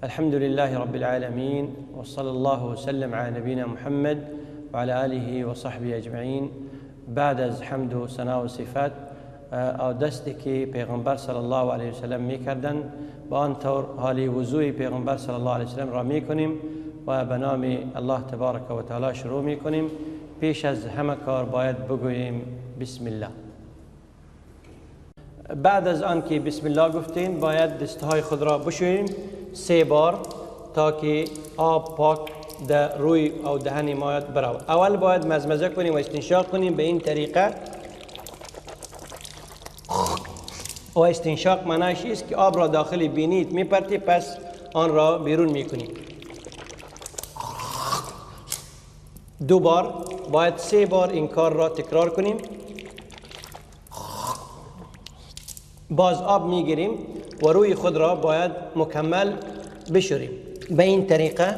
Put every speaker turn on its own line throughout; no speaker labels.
الحمد لله رب العالمين، وصلى الله وسلم على نبينا محمد وعلى آله وصحبه اجمعین. بعد از حمد و ثنا و صفات، دستی که پیغمبر صلی الله علیه وسلم میکردن با آن طور حالی وضوع پیغمبر صلی الله علیه وسلم را میکنیم و به نام الله تبارک و تعالی شروع میکنیم. پیش از همه کار باید بگوییم بسم الله. بعد از آن که بسم الله گفتیم باید دستهای خود را بشوییم 3 بار تا که آب پاک در روی او دهن ما برود. اول باید مزمزه کنیم و استنشاق کنیم به این طریقه. و استنشاق معنایش است که آب را داخل بینیت میپرتی، پس آن را بیرون میکنیم. 2 بار باید 3 بار این کار را تکرار کنیم. باز آب میگیریم و روی خود را باید مکمل بشوریم به این طریقه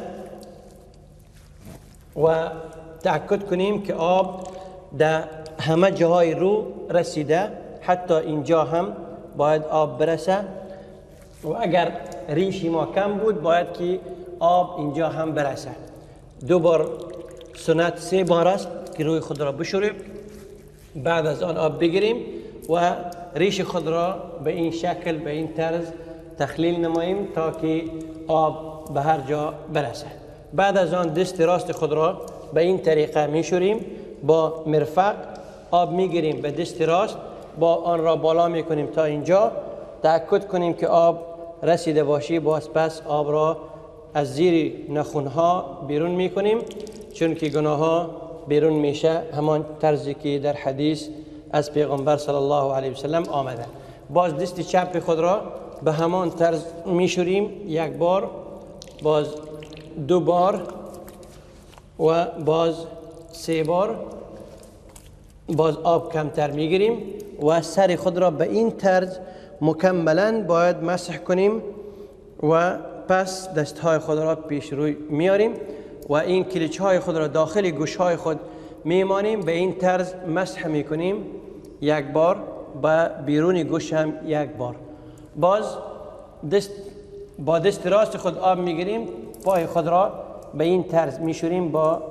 و تأکد کنیم که آب در همه جاهای رو رسیده، حتی اینجا هم باید آب برسه و اگر ریشی ما کم بود باید که آب اینجا هم برسه. 2 بار سنت 3 بار است که روی خود را بشوریم. بعد از آن آب بگیریم و ریش خود را به این شکل به این طرز تخلیل نماییم تا که آب به هر جا برسه. بعد از آن دست راست خود را به این طریقه میشوریم، با مرفق آب میگیریم به دست راست، با آن را بالا میکنیم تا اینجا. تأکد کنیم که آب رسیده باشی، باز پس آب را از زیر ناخنها بیرون میکنیم، چون که گناه ها بیرون میشه، همان طرزی که در حدیث از پیغمبر صلی الله علیه وسلم آمده. باز دست چپ خود را به همان طرز میشوریم، 1 بار، باز 2 بار و باز 3 بار. باز آب کمتر میگیریم و سر خود را به این طرز مکملا باید مسح کنیم و پس دستهای خود را پیش روی میاریم و این کلیچ های خود را داخل گوش های خود میمانیم، به این طرز مسح میکنیم 1 بار، به بیرون گوش هم 1 بار. باز با دست راست خود آب میگیریم، پای خود را به این طرز میشوریم با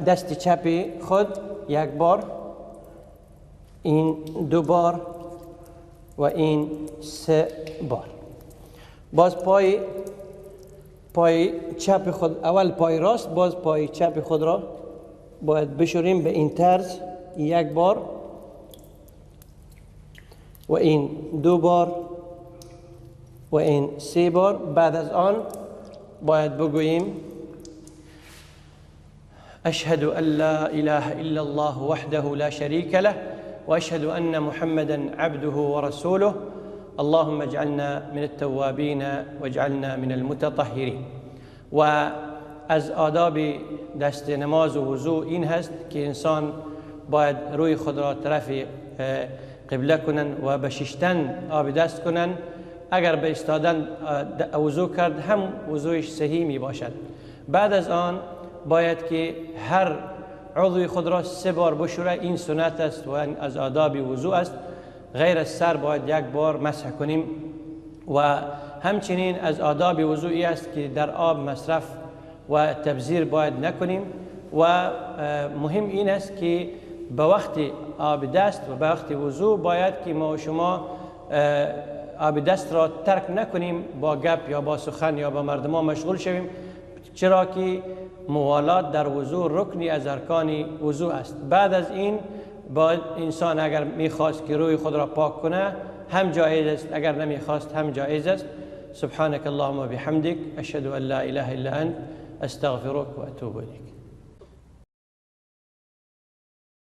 دست چپ خود 1 بار، این 2 بار و این 3 بار. باز پای چپ خود، اول پای راست، باز پای چپ خود را باید بشوریم به این طرز 1 بار و این 2 بار و این 3 بار. بعد از آن باید بگوییم أشهد أن لا إله إلا الله وحده لا شريك له وأشهد أن محمدا عبده ورسوله اللهم اجعلنا من التوابين واجعلنا من المتطهرين. و از آداب دست نماز و وضوء این هست که انسان باید روی خود را طرف قبله کنن و به ششتن آب دست کنن. اگر به ایستادن وضوء کرد هم وضوعش صحیح می باشد. بعد از آن باید که هر عضوی خود را 3 بار بشوره، این سنت است و از آداب وضوء است. غیر از سر باید 1 بار مسح کنیم. و همچنین از آداب وضوعی است که در آب مصرف و تبذیر باید نکنیم. و مهم این است که به وقت آب دست و به وقت وضوء باید که ما و شما آب دست را ترک نکنیم، با گپ یا با سخن یا با مردمان مشغول شویم، چرا که موالات در وضوء رکنی از ارکان وضوء است. بعد از این باید انسان اگر میخواست که روی خود را پاک کنه هم جایز است، اگر نمیخواست هم جایز است. سبحانك اللهم وبحمدك أشهد أن لا إله إلا أنت أستغفرك وأتوب إليك.